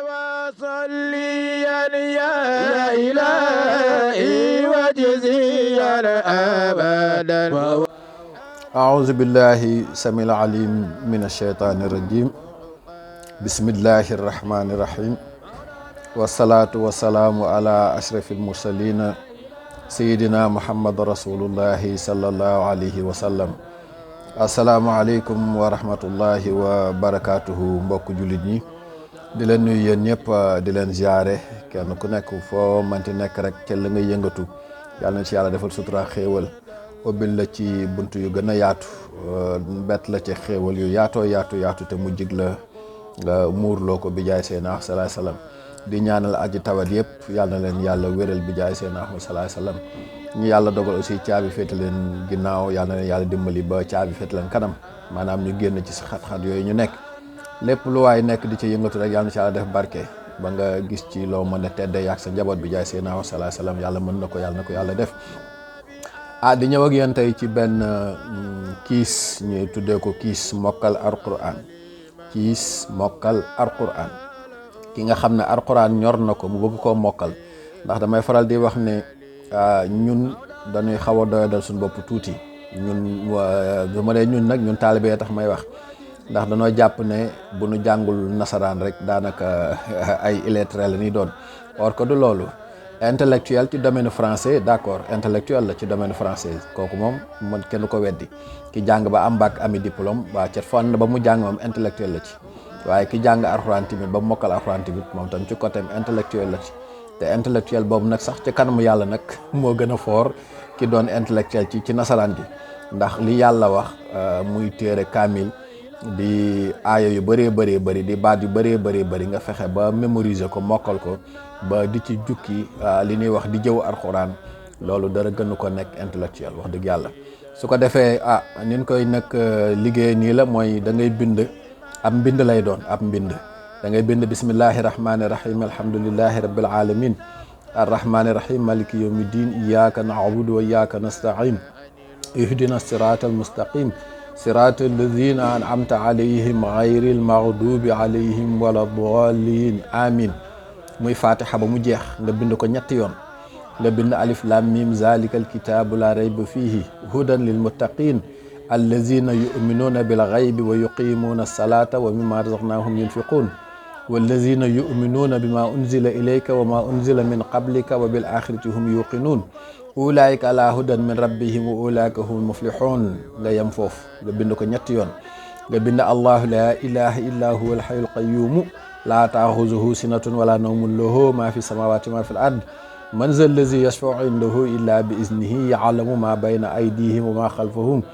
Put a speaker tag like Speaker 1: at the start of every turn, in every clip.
Speaker 1: وصليا يا إلهي وجزيا أبدا. أعوذ بالله السميع العليم من الشيطان الرجيم. بسم الله الرحمن الرحيم، والصلاة والسلام على أشرف المرسلين سيدنا محمد رسول الله صلى الله عليه وسلم. asalaamaaleykum wa rahmatullahi wa barakaatuhu. mbokk jullit ñi di leen nuyu yéen ñëpp di leen ziare kenn ku nekk foo manti nekk rek ca la nga yëngatu yàlla na ci yàlla defal sutura xéewal ubbil la ci bunt yu gën a yaatu bett la ci xéewal yu yaatu te mu jig la nga muurloo ko bi jaay Seydina salaay salaam. di ñaanal aji tawat yëpp yàlla na leen yàlla wéral bi jaay Seydina salaay salaam. ñu yàlla dogal aussi caabi féete leen ginnaaw yàlla na leen yàlla dimbali ba caabi féete leen kanam, maanaam ñu génn ci xat-xat yooyu ñu nekk. lépp lu waay nekk di ci yëngatu rek yàlla na ci yàlla def barke ba nga gis ci loo mën a tedde yàgg sa njaboot bi jaay Seydina salaay salaam. yàlla mën na ko yàlla def. di ñëw ak yéen tey ci benn kiis ñu tuddee ko kiis mokkal alquran. kiis mokkal alquran. ki nga xam ne alquran ñor na ko mu bëgg koo mokkal, ndax damay faral di wax ne ñun dañuy xaw a doyadal suñu bopp tuuti. ñun bu ma dee ñun nag ñun taalibe tax may wax, ndax dañoo jàpp ne bu nu jàngul nasaraan rek daanaka ay illettré la ñuy doon. or que du loolu. intellectuel ci domaine français, d'accord, intellectuel la ci domaine français, kooku moom man kenn ko weddi. ki jàng ba am bac ami diplôme waa ca fànn ba mu jàng moom intellectuel la ci. waaye ki jàng alxuraan tamit ba mu mokkal alxuraan tamit moom tam ci côté intellectuel la ci. te intellectuel boobu nag sax ci kanamu yàlla nag moo gën a fort ki doon intellectuel ci nasaraan gi. ndax li yàlla wax muy téere kaamil di aaya yu bëree bëri di baat yu bëree bëri nga fexe ba mémoriser ko mokkal ko ba di ci jukki li ñuy wax di jëw alxuraan, loolu dara gënu ko nekk intellectuel wax dëgg yàlla. su ko defee nin koy nag liggéey nii la mooy da ngay bind ab mbind lay doon ab mbind. da ngay bind bismillahi rahmani rahim alhamdulillahi rabbil alamin arrahmani rahim maliki yawmi din iyyaka na'budu wa iyyaka nasta'in ihdina siratal mustaqim siratal ladzina an'amta alayhim ghayril maghdubi alayhim waladdallin amin. muy fatiha ba mu jeex nga bind ko ñetti yoon. nga bind alif lam mim zalikal kitabu la rayba fihi hudan lil muttaqin allazina yu'minuna bil ghaybi wa yuqimuna as-salata wa mimma razaqnahum yunfiqun wallazina yu'minuna bima unzila ilayka wa ma unzila min qablika wa bil akhirati hum yuqinun ulaika ala hudan min rabbihim wa ulaika humul muflihun. nga yem foofu nga bind ko ñetti yoon. nga bind allahu la ilaha illa huwal hayyul qayyum la ta'khuzuhu sinatun wala nawmun lahu ma fi samawati ma fil ard man zal ladhi yashfa'u indahu illa bi iznihi ya'lamu ma bayna aydihim wa ma khalfahum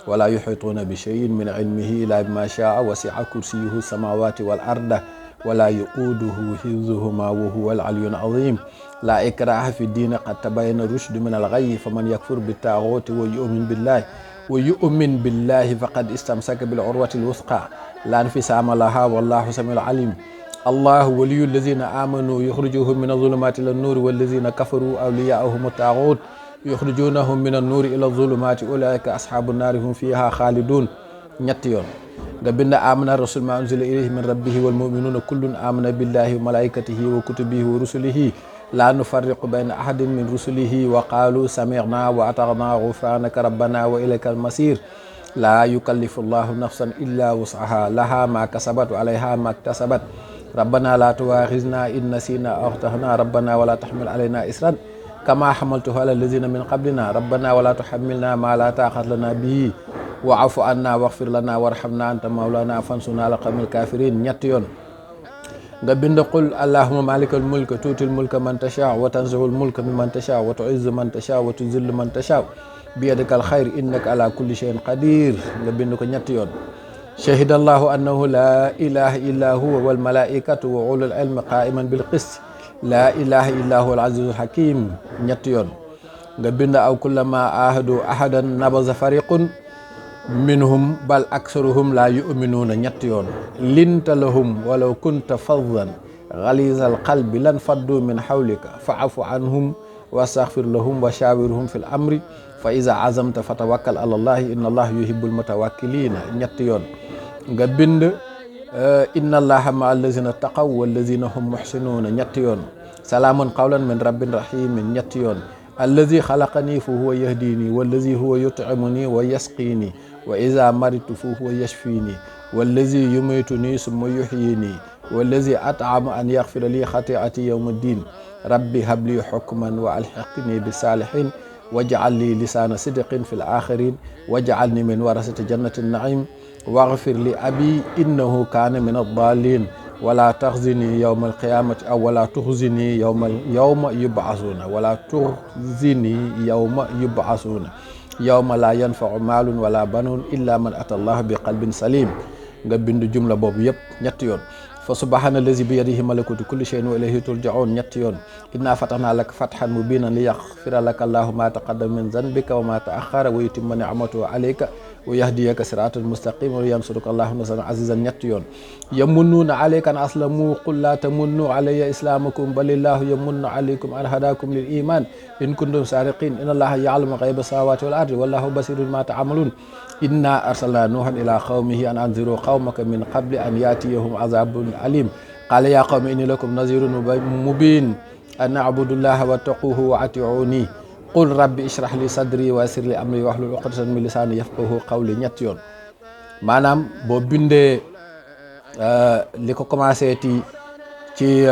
Speaker 1: wala yuhituna bi shay'in min ilmihi illa bima sha'a wasi'a kursiyyuhu samawati wal arda wala yu'uduhu hifzuhuma wa huwal aliyyul azim. la ikraha fi din qad tabayyana rushdu min al-ghayy faman yakfur bit taghuti wa yu'min billahi faqad istamsaka bil urwatil wuthqa la infisama laha wallahu samiul alim. allahu waliyyu allazina amanu yukhrijuhum min adh-dhulumati ila an-nur wallazina kafaru awliya'uhum at-taghut yukhrijunahum min an-nur ila adh-dhulumati ulaika ashabun nar hum fiha khalidun. ñetti yoon. nga bind amana rasul ma unzila ilayhi min rabbihi wal mu'minuna kullun amana billahi wa malaikatihi wa kutubihi wa rusulihi la nufarriqu bayna ahadin min rusulihi wa qalu sami'na wa ata'na ghufranaka rabbana wa ilaykal masir. la yukallifu Allahu nafsan illa wus'aha laha ma kasabat wa 'alayha ma iktasabat rabbana la tu'akhizna in nasina aw akhtana rabbana wa la tahmil 'alaina isran kama hamaltahu 'ala allazina min qablina rabbana wa la tuhammilna ma la taqata lana bihi wa'fu anna waghfir lana warhamna anta mawlana fansurna 'alal qawmil kafirin. ñetti yoon. nga bind qul allahumma malikal mulki tuutil mulka man tasha wa tanzi'ul mulka mimman tasha wa tu'izzu man tasha wa tuzillu man tasha biyadikal khayr innaka ala kulli shay'in qadir. nga bind ko ñetti yoon. shahidallahu annahu la ilaha illa huwa wal malaikatu wa ulul ilmi qa'iman bil qist la ilaha illa huwal azizul hakim. ñetti yoon. nga bind aw kullama ahadu ahadan nabaza fariqun minhum bal aksaruhum la yu'minuna. ñetti yoon. linta lahum walaw kunta faddan ghalizal qalbi lan faddu min hawlika fa'fu anhum wastaghfir lahum wa shawirhum fil amri fa iza azamta fatawakkal ala allahi inna allaha yuhibbul mutawakkilina. ñetti yoon. nga bind inna allaha ma allazina taqaw wallazina hum muhsinuuna ñetti yoon salaamun qawlan min rabbin rahimin ñetti yoon allazi xalaqani fa huwa yahdini wallazi huwa yut'imuni wa yasqini wa iza maritu fa huwa yashfini wallazi yumituni summa yuhyini wallazi at'ama an yaghfira li khati'ati yawma ddin rabbi habli hukman wa alhiqni bisalihin waj'al li lisana sidqin fil akhirin waj'alni min warasati jannati na'im waghfir li abi innahu kana min ad-dallin wala takhzini yawma al-qiyamati aw wala tukhzini yawma yub'athuna wala tukhzini yawma yub'athuna yawma la yanfa'u malun wala banun illa man ata Allah bi qalbin salim. nga bind jumla boobu yëpp ñetti yoon. fa subhana allazi bi yadihi malakutu kulli shay'in wa ilayhi turja'un ñetti yoon. inna fatahna laka fathan mubinan li yaghfira laka Allahu ma taqaddama min dhanbika wa ma ta'akhkhara wa yutimma ni'matahu alayka wa yahdiyaka siratan mustaqima wa yansuruka Allahu nasran azizan ñetti yoon. yamunnuna alayka an aslamu qul la tamunnu alayya islamakum balillahu yamunnu alaykum an hadakum lil iman in kuntum sadiqin inna Allaha ya'lamu ghayba samawati wal ardi wallahu basirun ma ta'malun. inna arsalna nuhan ila qawmihi an anziru qawmaka min qabli an yatiyahum azabun alim qala ya qawmi inni lakum nazirun mubin an a'budu Allaha wattaquhu wa ati'uni qul rabbi ishrah li sadri wa yassir li amri wahlul uqdatan min lisani yafqahu qawli ñetti yoon. maanaam boo bindee li ko commencé ci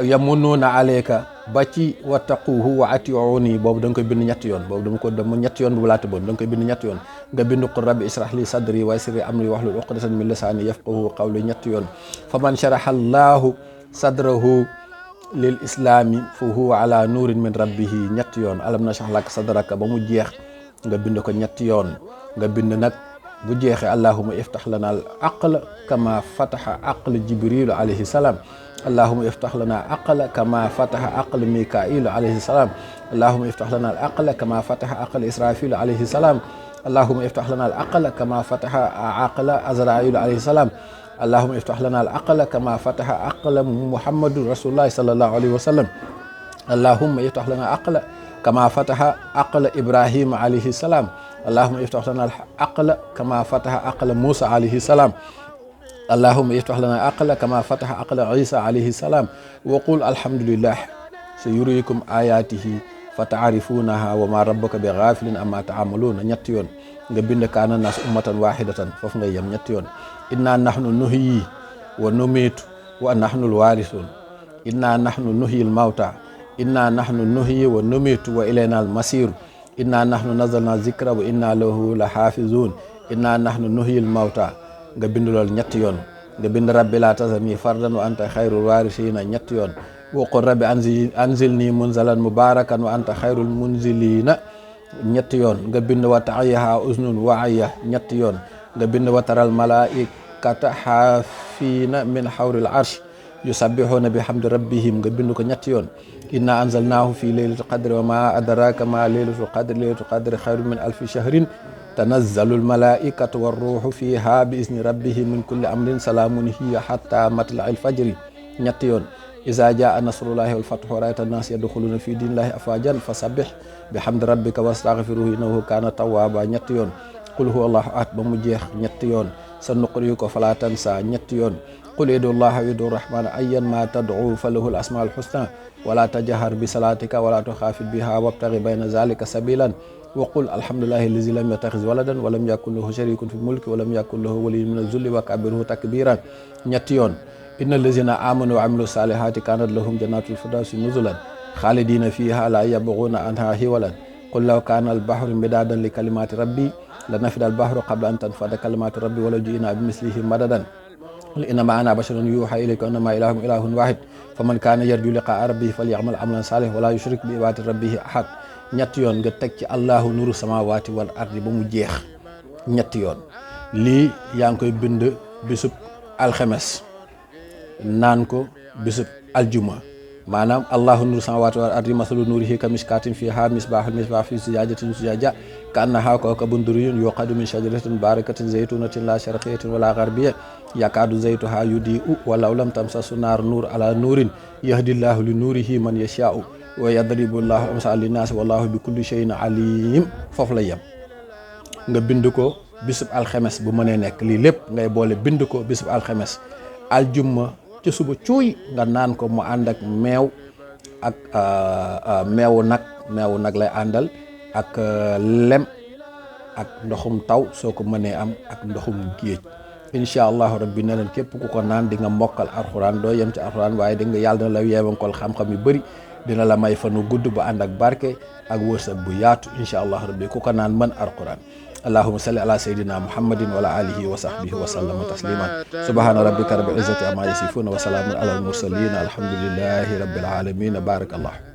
Speaker 1: yamunnuuna alayka ba ci wattaquhu wa ati'uni boobu da nga koy bind ñetti yoon boobu dama ñetti yoon boobu laa tëboon da nga koy bind ñetti yoon. nga bind qul rabbi ishrah li sadri wa yassir li amri wahlul uqdatan min lisani yafqahu qawli ñetti yoon. fa man sharaha Allahu sadrahu lil islami fa huwa ala nuurin min rabbihi ñetti yoon. alam nashrah laka sadraka ba mu jeex nga bind ko ñetti yoon. nga bind nag bu jeexee allahumma iftah lana al aqla kama fataha aqla jibril alayhi salam. allahumma iftah lana aqla kama fataha aqla mikail alayhi salam. allahumma iftah lana al aqla kama fataha aqla israfil alayhi salam. allahumma iftah lana al aqla kama fataha aqla azrail alayhi salam. allahumma iftah lana al aqla kama fataha aqla muhammadun rasulullah sallallahu alayhi wa sallam. allahumma iftah lana aqla kama fataha aqla ibrahim alayhi salam. allahumma iftah lana al aqla kama fataha aqla musa alayhi salam. allahumma iftah lana aqla kama fataha aqla isa alayhi salam. wa qul alhamdulillah sayuriikum ayatihi fata'rifunaha wa ma rabbuka bi ghafilin amma ta'maluna ñetti yoon. nga bind kaana nas ummatan wahidatan foofu ngay yem ñetti yoon. inna nahnu nuhyi wa numitu wa nahnu alwarithun. inna nahnu nuhyi almawta inna nahnu nuhyi wa numitu wa ilayna almasir. inna nahnu nazzalna zikra wa inna lahu la hafizun. inna nahnu nuhyi almawta nga bind lool ñetti yoon. nga bind rabbi la tazarni fardan wa anta khayrul warithina ñetti yoon. wa qul rabbi anzilni munzalan mubarakan wa anta khayrul munzilina ñetti yoon. nga bind wa ta'iyaha uznun wa'iya ñetti yoon. nga bind wa taral malaikata hafina min hawril arsh yusabbihuna bihamdi rabbihim nga bind ko ñetti yoon. inna anzalnahu fi laylatil qadri wa ma adraka ma laylatul qadri khayrun min alfi shahrin tanazzalul malaikatu war ruhu fiha bi izni rabbihim min kulli amrin salamun hiya hatta matla'il fajri ñetti yoon. iza jaa nasrullahi wal fathu wa ra'ayta an-nas yadkhuluna fi dinillahi afwajan fasabbih bihamdi rabbika wastaghfiruhu innahu kana tawwaba ñetti yoon. qul huwa allahu ahad ba mu jeex ñetti yoon. sanuqri'uka fala tansa ñetti yoon. qul idullaha wa idur rahmana ayyan ma tad'u falahu al-asmaul husna wala tajhar bi salatika wala tukhafit biha wabtaghi bayna zalika sabilan. wa qul alhamdulillahi allazi lam yattakhiz waladan wa lam yakul lahu sharikun fi mulki wa lam yakul lahu waliyyun min az-zulli wa kabbirhu takbiran ñetti yoon. innal lazina amanu wa amilu salihati kanat lahum jannatul firdawsi nuzulan khalidina fiha la yabghuna anha hiwalan. qul law kana al-bahru midadan li kalimati rabbi lanafida al-bahru qabla an tanfada kalimatu rabbi wa law ji'na bimithlihi madadan. qul innama ana basharun yuha ilayka annama ilahukum ilahun wahid faman kana yarju liqa'a rabbih falyamal amalan salihan wa la yushrik bi ibadati rabbih ahad ñetti yoon. nga teg ci allahu nuru samawati wal ardi ba mu jeex ñetti yoon. lii yaa ngi koy bind bisub alxemes naan ko bisub aljuma. maanaam allahu nuru samawati wal ardi masalu nurihi ka miskatin fiha misbahul misbah fi zujajatin zujaja ka annaha kawkabun durriyun yuqadu min shajaratin barakatin zaytunatin la sharqiyatin wala gharbiyya yakadu zaytuha yudi'u walau lam tamsasu nar nur ala nurin yahdillahu li nurihi man yasha'u wa yadribu llahu amsal linnas wallahu bi kulli shay'in alim. foofu la yem. nga bind ko bisub alxemes bu mënee nekk lii lépp ngay boole bind ko bisub alxemes aljumma ci suba cuuy nga naan ko mu ànd ak meew ak meewu nag lay àndal ak lem ak ndoxum taw soo ko mënee am ak ndoxum géej incha allahu rabbi ne leen képp ku ko naan di nga mokkal alxuraan doo yem ci alxuraan waaye di nga yàlla na la yeewankol xam-xam yu bëri dina la may fanu gudd ba ànd ak barke ak wërsëg bu yaatu incha allahu rabbi ku ko naan mën alxuraan allahumma salli ala sayyidina muhammadin wa ala alihi wa sahbihi wa sallama tasliman subhana rabbika rabbil izzati amma yasifun wa salamun ala al mursalin alhamdulillahi rabbil alamin barakallah